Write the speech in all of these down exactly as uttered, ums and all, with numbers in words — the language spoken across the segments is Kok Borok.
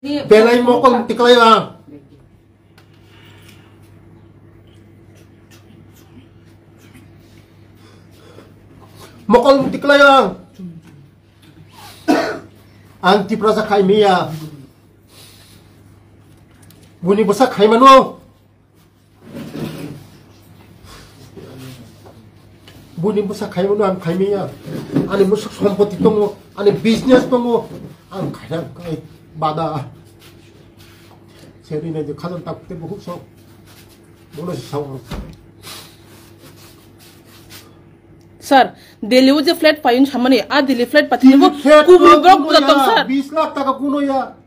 Belai mokol tiklai ang. Mokol tiklai ang. Ang Tiprasa khai miya. Buni bwsa khai mano. Buni bwsa khai mano ang khai miya. Ani musuk sompoti tongo, ani business tongo. Ang khai na khai bada. Seri na je khajan tak te buhuk sok. Bono si sao. Sir, Delhi o je flat payun samani, a Delhi flat patini bo Delhi flat kubur kuno brok kuno budak ya, tong, sir. Bis lakh taka kuno ya.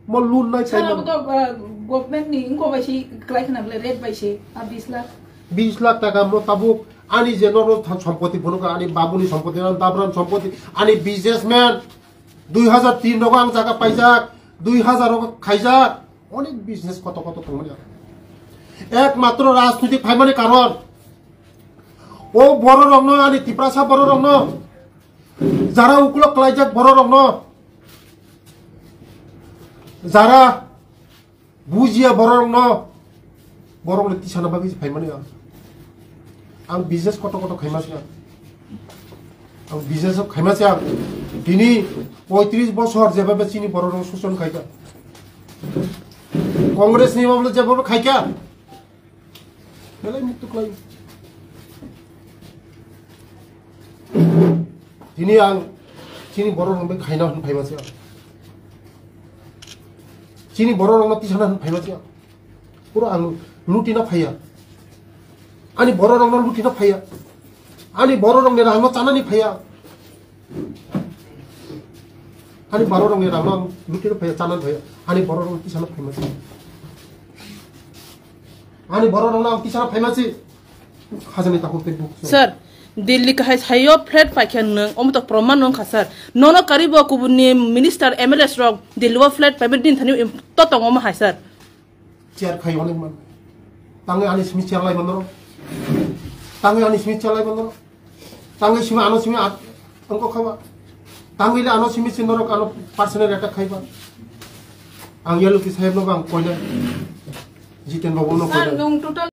Mo loan nai Sir, sai abo man. To, uh, government ni ingko bai si klai khna bole rate bai si, a bis lakh. Bis lakh taka mo tabuk ani je norok tha-, sompoti phunukha, ani babuni sompoti, ani dabran sompoti, ani businessman. Dui hajar tin rogo ang jaga paijak, dui hajar rogo khaijak. Onek business koto koto tongmani. Ekmatro rajnitik phaimani karon. O bororokno, ani Tiprasa bororokno, jara ukulok klaijak bororokno, jara bujiya bororokno, borokno tisana bagwi se phaimani ang. Ang business koto koto khaima se ang. Ang business khaima se ang. Tini poitris bosor jebabe chini bororok soson khaika. Congress ni mablo jebabe khaika. Belai muktuk lai. Tini ang chini bororok bai khaina hwn phaima se ang. Chini bororokno tisana hwn phaima se ang. Pura ang lutina phaiya. Ani bororokno lutina phaiya. Ani bororokni rangno chanani phaiya. Ani bororokni rangno ang lutina phaiya, chanani phaiya. Ani bororokno tisana phaima se. Ani bororokno ang tisana phaima se. Hajani takhuk tei buk. Sir, Delhi kahai sayo flat paikha nwng, omo to proman nwng kha, sir. Nono karibo kubuni minister, M L As rok Delhi o flat paibe din thani to tongo ma hai, sir. Chair khai onek man. Tangwi ani simi chair lai man norok. Tangwi ani simi chair lai man norok. Tangwi simi ano simi at, angko khaba. Tangwi le ano simi sin norok ano personal attack khaiba. Ang yaluki sahib no bang koile. Jiten babu no Sir, koile. Nwng total